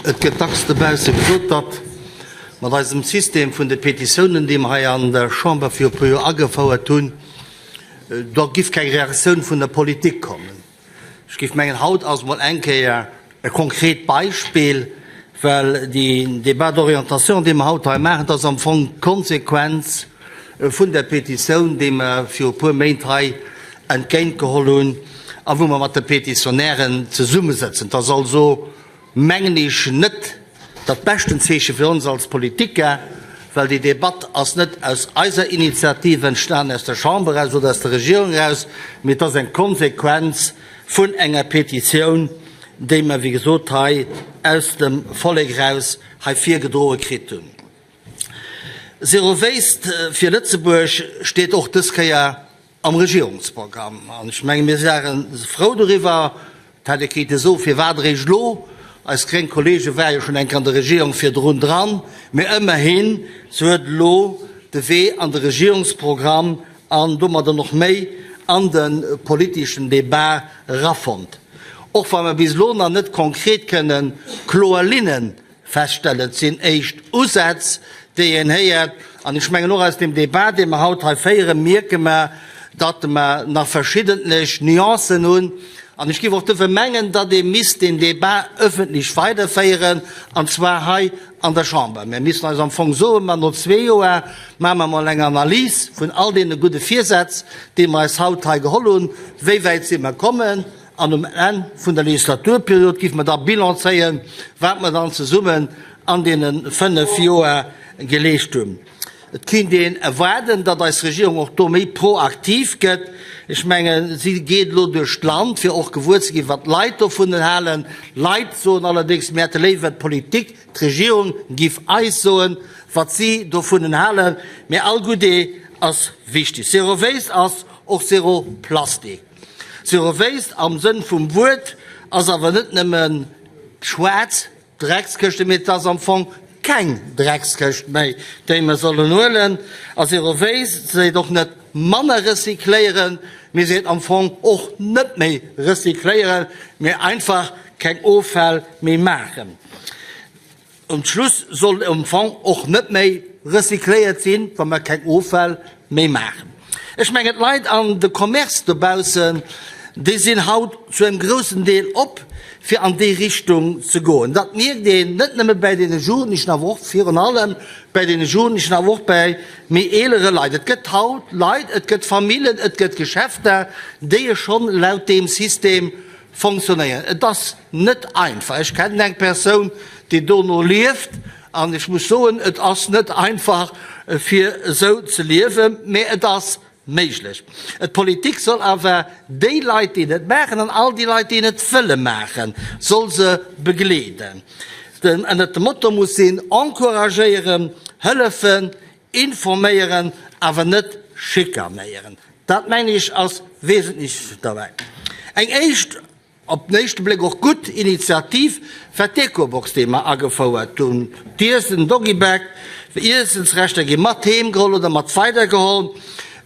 Et gëtt dacks dobausse gesot, datt mat eisem System vun de Petitiounen, dee mer hei an der Chamber viru e puer Joer agefouert hunn, do giff keng Reaktioun vun der Politik kommen. Ech géif mengen, haut ass mol eng Kéier e konkret Beispill, well deen Débat d'orientation, dee mer haut hei maachen, dat ass am Fong d'Konsequenz vun der Petitioun, déi mer viru e puer Méint hei entgéintgeholl hunn a wou mer mat de Petitionnairen zesummesëtzen. Et ass also, mengen ech, net dat beschten Zeeche fir ons als Politiker, well déi Debatt ass net aus eiser Initiativ entstanen, aus der Chamber eraus oder aus der Regierung eraus, mee et ass eng Konsequenz vun enger Petitioun, déi mer, wéi gesot, hei aus dem Vollek eraus hei virgedroe kritt hunn. Zero Waste fir Lëtzebuerg steet och dës Kéier am Regierungsprogramm. An ech menge mir ware frou doriwwer. Et hätt ee kéinte soen, firwat eréischt elo? Eis gréng Kollege ware jo schonn eng Kéier an der Regierung virdrun dran. Mee ëmmerhin, se huet elo de Wee an de Regierungsprogramm an domadder och méi an de politeschen Debat erafonnt. Och wa mer bis elo nach net konkret kënnen kloer Linne feststellen. Et sinn éischt Usätz, déi een héiert. An ech mengen, och aus deem Débat, dee mer haut hei féieren, mierke mer, datt mer nach verschiddentlech Nuancen hunn. An ech géif och duerfir mengen, datt ee misst deen Débat öffentlech weiderféieren, an zwar hei an der Chamber. Mir missten eis am Fong soen, Ma no zwee Joer maache mer emol eng Analys vun all deene gudde Virsätz, déi mer eis haut hei geholl hunn. Wéi wäit si mer kommen? An um Enn vun der Legislaturperiod géife mer da Bilan zéien, wat mer dann zesummen an deene fënnf Joer geleescht hunn. Et kéint een erwaarden, datt eis Regierung och do méi proaktiv gëtt. Ech mengen, si geet elo duerch d'Land, fir och gewuer ze ginn, wat d'Leit dovunnen halen. D'Leit soen allerdéngs, mir hätte léiwer d'Politik, d'Regierung giff eis soen, wat si dovunnen halen. Mee all gutt Idee ass wichteg. Zero Waste ass och Zero Plastik. Zero Waste am Sënn vum Wuert ass awer net nëmmen schwaarz Dreckskëschten, mee et ass am Fong keng Dreckskëscht méi, déi mer sollen huelen. A Zero Waste seet och net manner recycléieren, mee seet am Fong och net méi recycléieren, mee einfach keng Offäll méi maachen. Um Schluss soll am Fong och net méi recycléiert sinn, wa mer keng Offäll méi maachen. Ech mengen, d'Leit an de Commerce dobaussen, déi sinn haut zu engem groussen Deel op, fir an déi Richtung ze goen. Dat mierkt een net nëmme bäi deene Jugendlechen, awer och virun allem bäi deene Jugendlechen, awer och bäi méi eelere Leit. Et gëtt haut Leit, et gëtt Famillen, et gëtt Geschäfter, déi schonn laut deem System Fonctionnéieren. Et ass net einfach. Ech kennen eng Persoun, déi dono lieft, an ech muss soen, et ass net einfach, fir esou ze liewen, mä et ass méiglech. D'Politik soll awer déi Leit, déi et maachen, an all déi Leit, déi et wëlle maachen, soll se begleeden. Ënnert dem Motto muss sinn, encouragéieren, hëllefen, informéieren, awer net schikanéieren. Dat, mengen ech, ass wesentlech derbäi. Eng éischt, op den éischte Bléck och gutt Initiativ war d'Ecobox, déi mer agefouert hunn. D'Iessen, Doggybag, Iessensreschter gi mat heem geholl oder mat weidergeholl.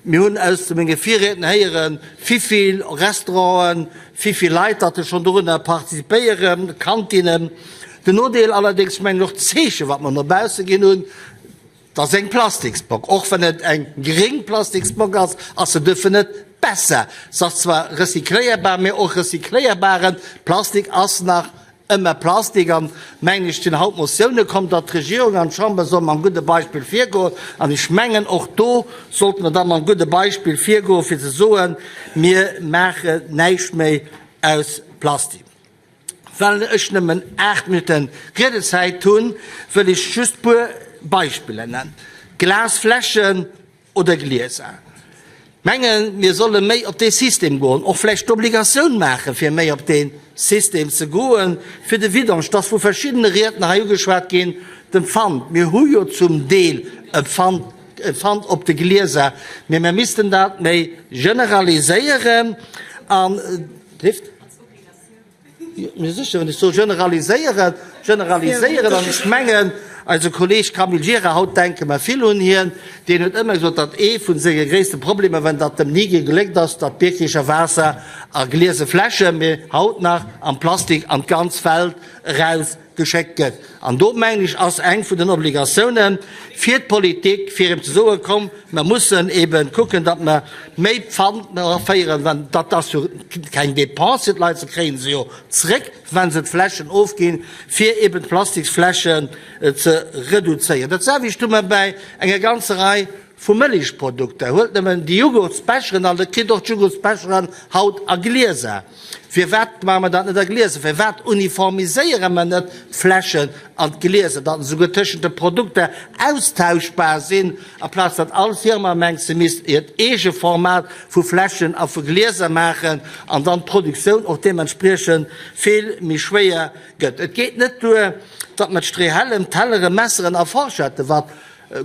Mir hunn aus menge Virriedner héieren, wivill Restauranten, wivill Leit datt schonn dorunner participéieren, Kantinen. Den Nodeel allerdéngs, mengen ech, och d'Zeeche wat mer no bausse ginn hunn, Et ass eng Plastiksbock. Och wann et eng gréng Plastiksbock ass, ass se duerfir net besser. Se ass zwar recycléierbar, mee och recycléierbare Plastik ass nach ëmmer Plastik. An, mengen ech, sinn haut Motioune komm, datt d'Regierung an d'Chamber soll mam gudde Beispill virgoen. An ech mengen, och do sollte mer da mam gudde Beispill virgoen, fir ze soen, Mir maachen näischt méi aus Plastik. Well ech nëmmen 8 Minutten Riedezäit hunn, wëll ech just puer Beispiller nennen, Glasfläschen oder Glieser. Mengen, mir solle méi op dee System goen, och vläicht d'Obligatioun maachen, fir méi op dee System ze goen, fir de Vidange. Et ass vu verschiddene Riedner hei ugeschwat ginn, de Pfand. Mir hu jo zum Deel e Pfand, e Pfand op de Glieser, mee mir missten dat méi generaliséieren an. Mir sécher, wann ech soe generaliséieren, generaliséieren, an ech mengen. Eise Kolleeg Camille Gira, haut denke mer vill un hien, deen huet ëmmer gesot, datt ee vu senge gréisste Problemer, wenn datt em ni gegléckt ass, datt d'Biekerecher Waasser a gliese Fläschen, mee haut nach am Plastik an d'ganz Welt eraus geschéckt gëtt. An do, mengen ech, ass eng vun den Obligatiounen fir d'Politik, fir erëm ze soen, Komm, mer mussen eeben kucken, datt mer méi Pfand aféieren, well dat ass jo keng Dépense fir d'Leit, se kréie se jo zréck, wa se d'Fläschen ofginn, fir eeben d'Plastiksfläschen ze reduzéieren. Dat selwecht hu mer bäi enger ganzer Rei vu Mëllechprodukter. Huelt nëmmen déi Jugurtsbecheren, an Der kritt och d'Jugurtsbecheren haut a Glieser. Firwat maache mer dat net a Glieser? Firwat uniformiséiere mer net d'Fläschen an d'Glieser, datt se souguer tëschent de Produkter austauschbar sinn, amplaz datt all Firma mengt, se misst hiert eege Format vu Fläschen a vu Glieser maachen an dann d'Produktioun och deementspriechend vill méi schwéier gëtt? Et geet net duer, datt mer d'Streehällem, Telleren, Messeren a Forschetten, wat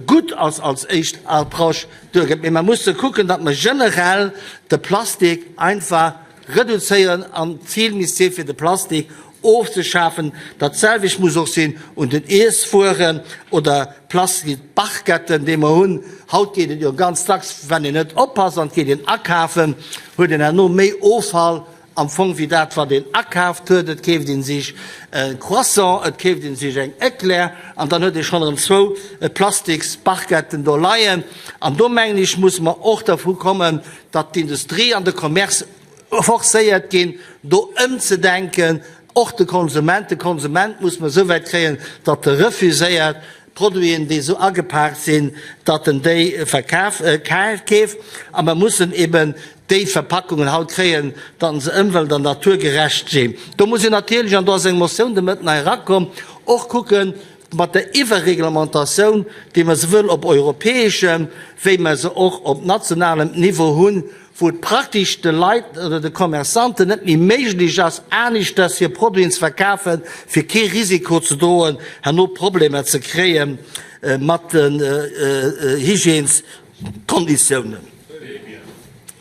gutt ass als éischt Approche, duergëtt, mee mer musse kucken, datt mer generell de Plastik einfach reduzéieren an d'Zil misst si fir de Plastik ofzeschafen. Dat selwecht muss och sinn un den Iesswueren oder Plastikbarketten, déi mer hunn. Haut geet et jo ganz dacks, wann een net oppasst an et geet een akafen, huet een herno méi Offall Am Fong wéi dat wat een akaaft huet. Et keeft een sech e Croissant, et keeft een sech eng Eclair an dann huet ee schonn erëm zwou Plastiksbarquetten do leien. An do mengen ech musse mer och dervu kommen, datt d'Industrie an de Commerce forcéiert ginn do ëmzedenken, och de Konsument. De Konsument muss mer esouwäit kréien, datt e refuséiert Produiten, déi esou agepaakt sinn, datt en déi verkaf, keeft. A mer mussen eben déi Verpackungen haut kréien, datt se ëmwelt an naturgerecht sinn. Do muss een natierlech, an do ass eng Motioun de Mëtten hei erakomm, och kucken, mat der Iwwerreglementatioun, déi mer souwuel op europäeschem wéi mer se och op nationalem Niveau hunn, wou et praktesch de Leit oder de Commerçanten net méi méiglech ass, aneschters hir Produiten ze verkafen, fir kee Risiko ze droen, herno Problemer ze kréie mat den Hygièneskonditiounen.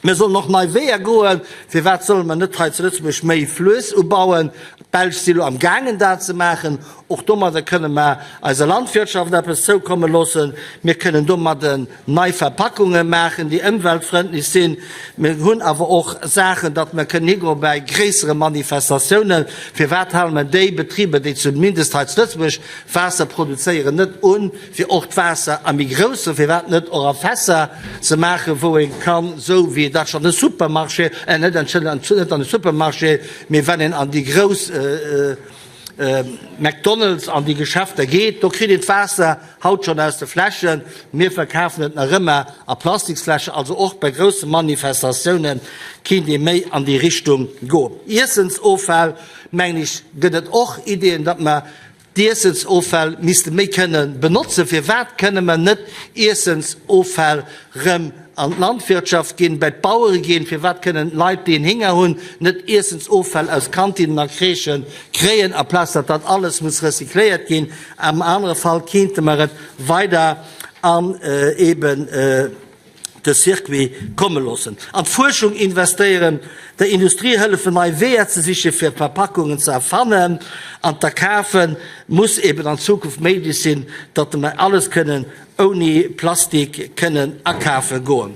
Mir sollen och nei Weeër goen. Firwat solle mer net hei zu Lëtzebuerg méi Fluess ubauen? D'Belsch si lo am gaangen, dat ze maachen. Och domadder kënne mer eiser Landwirtschaft eppes zoukomme loossen. Mir kënnen domadden nei Verpackunge maachen, déi ëmweltfrëndlech sinn. Mir hunn awer och Saachen, datt mer kënnen higoe bäi gréissere Manifestatiounen. Firwat hale mer déi Betriber, déi zumindest hei zu Lëtzebuerg Waasser produzéieren, net un, fir och d'Waasser a méi grousse, firwat net och a Fässer ze maachen, wou ee kann, esou wéi dat schonn e Supermarché, net, entschëllegen, net an de Supermarché, mee wann een an déi grouss McDonald's an déi Geschäfter geet, do kritt een d'Waasser haut schonn aus de Fläschen. Mir verkafen et nach ëmmer a Plastiksfläschen. Also och bei grousse Manifestatioune kéint ee méi an déi Richtung goen. Iessensoffäll, mengen ech, gëtt et och Ideeën, datt mer D'Iessensoffäll misste méi kënne benotzen. Firwat kënne mer net Iessensoffäll rëm an d'Landwirtschaft ginn, bei d'Bauere ginn? Firwat kënnen Leit, déi en Hinger hunn, net Iessensoffäll aus Kantinnen a Crèchen kréien, aplaz datt dat alles muss recycléiert ginn? Am anere Fall kéinte mer et weider an eeben de Circuit komme loossen, an d'Fuerschung investéieren, der Industrie hëllefen nei Weeër ze siche fir Verpackungen ze erfannen an d'Akafe muss eben an Zukunft méiglech sinn, datt mer alles kënnen ouni Plastik kënnen akafe goen.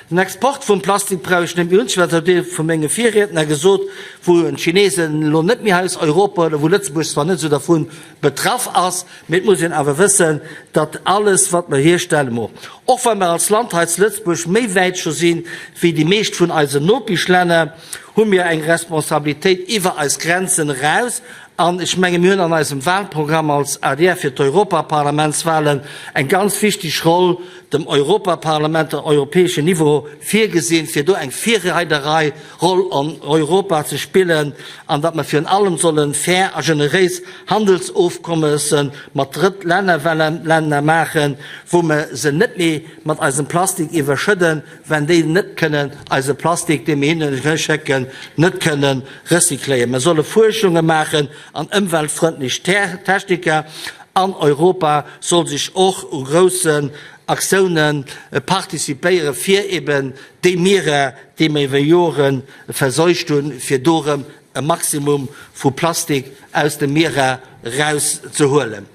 Den Export vum Plastik brauch ech net méi unzeschwätzen, dat huet ee vu menge Virriedner gesot, wou d'Chinesen elo net méi hei aus Europa oder wou Lëtzebuerg zwar net esou dervu betraff ass, mee et muss een awer wëssen, datt alles wat mer hierstellen, mo och wa mer als Land hei zu Lëtzebuerg méi wäit scho si wéi déi meescht vun eisen Nopeschlänner, hu mir eng Responsabilitéit iwwer eis Grenzen eraus. An ech menge mir hunn an eisem Wahlprogramm als adr fir d'Europaparlamentswahlen eng ganz wichteg Roll dem Europaparlament, dem europäeschen Niveau virgesinn, fir do eng Virreiderei Roll an Europa ze spillen an datt mer virun allem solle fair a generéis Handelsofkommesse mat Drëttlänner Länner maachen, wou mer se net méi mat eisem Plastik iwwerschëdden, wenn déi net kënnen eise Plastik, dee mir hinne schécken, net kënnen recycléieren. Mer solle Fuerschunge maachen an ëmweltfrëndlech Techniker an Europa soll sech och u groussen Aktioune participéieren, fir eben déi Mierer, déi mer iwwer Jore verseucht hunn, fir do erëm e Maximum vu Plastik aus de Mierer erauszehuelen.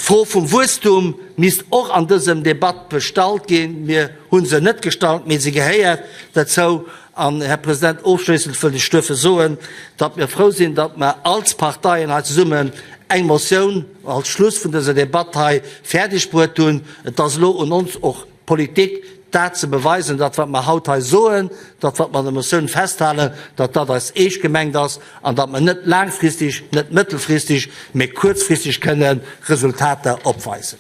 D'Fro vum Wuesstum misst och an dësem Debatt bestallt ginn. Mir hu se net gestallt, mee se gehéiert derzou. An, Här President, ofschléissend wëllt ech duerfir soen, datt mir frou sinn, datt mer als Parteien hei zesummen eng Motioun als Schluss vun dëser Debatt hei fäerdeg bruet hunn. Et ass elo un ons och, Politik, dat ze beweisen, datt wat mer haut hei soen, datt wat mer an der Motioun festhalen, datt dat eis eescht gemengt ass an datt mer net laangfristeg, net mëttelfristeg, mee kuerzfristeg kënne Resultater opweisen.